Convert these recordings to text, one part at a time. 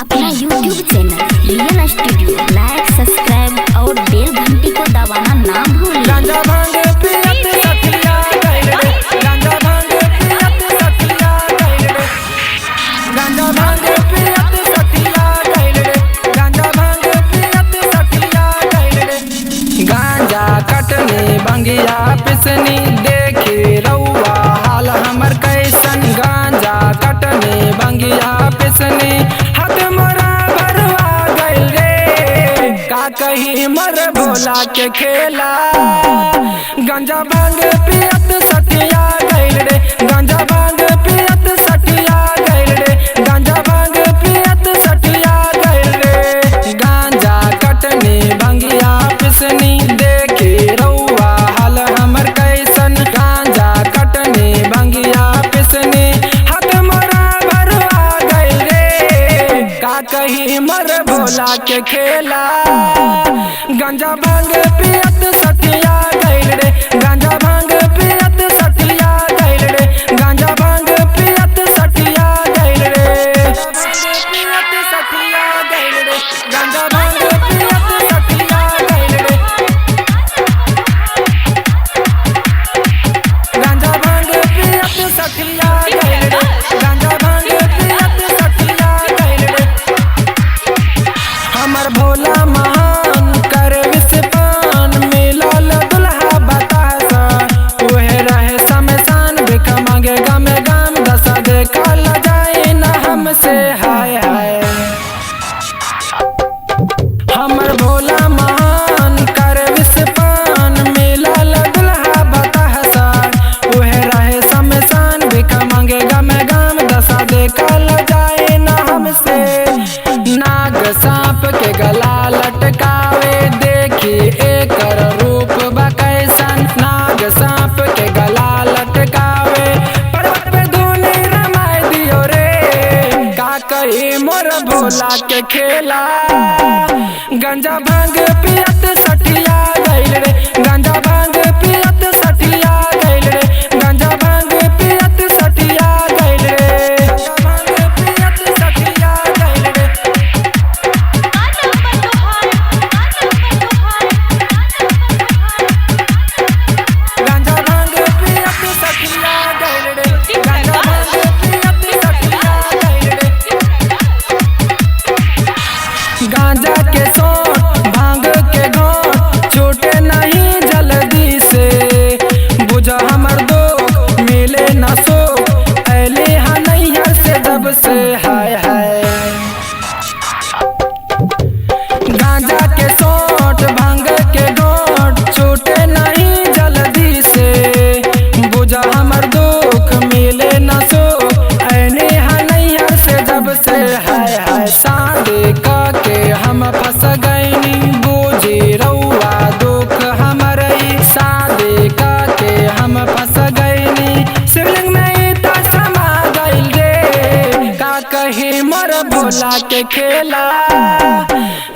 अपना YouTube channel real studio like subscribe और बेल घंटी को दबाना ना भूलें। गांजा भांग पियत सखिया गइल रे, गांजा भांग पियत सखिया गइल रे, गांजा भांग पियत सखिया गइल रे, गांजा भांग पियत सखिया गइल रे। गांजा कटनी बंगिया पिसनी देखी रउआ हाल हमर कैसन। गांजा कटनी बंगिया पिसनी हाथ मोरा भरवा गइल रे। का कही मर भोला के खेला, गांजा भांग पियत सटिया गइल रे, गांजा भांग पियत सटिया गइल रे, गांजा भांग पियत सटिया गइल रे। गांजा कटनी भंगिया पिसनी देखी रउआ हाल हमर कैसन। गांजा कटनी भंगिया पिसनी हाथ मोरा भरवा गइल रे। का कही मर भोला के खेला, गांजा भांग पियत सटिया गइल रे, गांजा भांग पियत सटिया गइल रे, गांजा भांग पियत सटिया गइल रे, पियत सटिया गइल रे, गांजा भांग पियत सटिया गइल रे, गांजा भांग पियत सटिया गइल रे, गांजा भांग पियत सटिया गइल रे। हमर भोला महान कर विषपान मिलल दुल्हा बतासा, उहे रहे शमशान भिख मांगे गमे गाम, दशा देखल जाए न हमसे हाय हाय। हमर भोला महान कर विषपान मिलल दुल्हा बतासा, उहे रहे शमशान भिख मांगे गमे गाम, दशा देखल जाए न हमसे। नाग सांप के गला लटकावे देखी एकर रूप बा कैसन। नाग सांप के गला लटकावे पर्वत पे धूनी रमाय दियो रे। का कही मोर भोला के खेला, गांजा भांग पियत सटिया गइल रे, गांजा भांग पियत सटिया गइल रे, गांजा भांग पियत सटिया गइल रे, गांजा भांग पियत सटिया गइल रे, गांजा भांग पियत सटिया गइल रे, गांजा भांग पियत सटिया गइल रे। गांजा के सोट भांग के घोट छूटे नहीं जल्दी से, बुझा हमर दुख मिले न सो, ऐले हा नैहर से जब से हाय हाय। गांजा के सोट भांग के घोट छूटे नहीं जल्दी से, बुझा हमर दुख मिले न सो, ऐने हा नैहर से जब से हाय हाय। शादी के हम फंस गईनी बूझी रउआ दुख हमरई, शादी के हम फंस गईनी शिवलिंग में ई त समा गइल रे। का कही मोर भोला के खेला,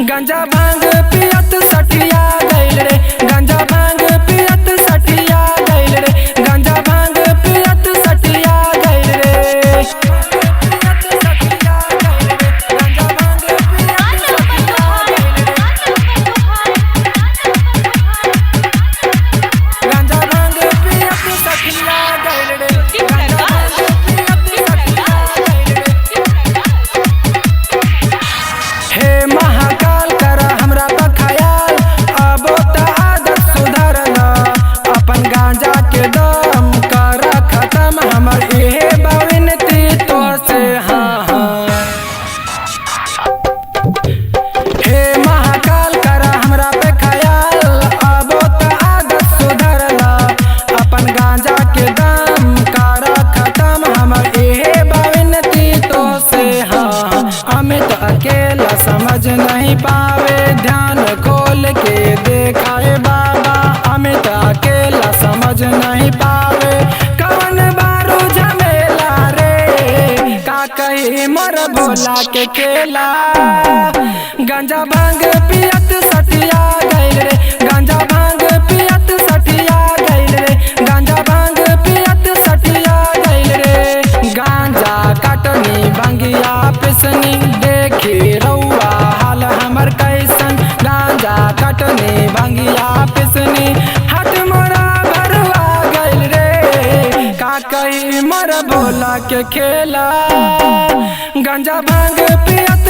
गांजा भांग पियत सटिया गइल रे, गांजा भांग पियत सटिया गइल रे, गांजा भांग पियत सटिया गइल रे, पियत सटिया गइल रे, गांजा भांग पियत सटिया गइल रे, गांजा भांग पियत सटिया गइल रे, गांजा भांग पियत सटिया गइल रे। हे महाकाल कर हमरा पर ख्याल, अबो त आदत सुधरल, अपन गांजा के दम कर खत्म, हमर इहे बा विनती तोर से हाँ हाँ। हे महाकाल कर हमरा पे ख्याल, अबो त आदत सुधरल, अपन गांजा के दम कर खत्म, हमर इहे बा विनती तो से हाँ। अमित अकेला समझ नहीं पावे, ध्यान खोल के देखाए बाबा, अमित अकेला समझ नहीं पावे, कवन बारू झमेला रे। का कही मोर भोला के खेला, गांजा भांग पियत सटिया गइल रे, गांजा भांग पियत सटिया गइल रे, गांजा भांग पियत सटिया गइल रे। गांजा कटनी भंगिया पिसनी देखी सखी मोर भोला के खेला। गांजा भांग पियत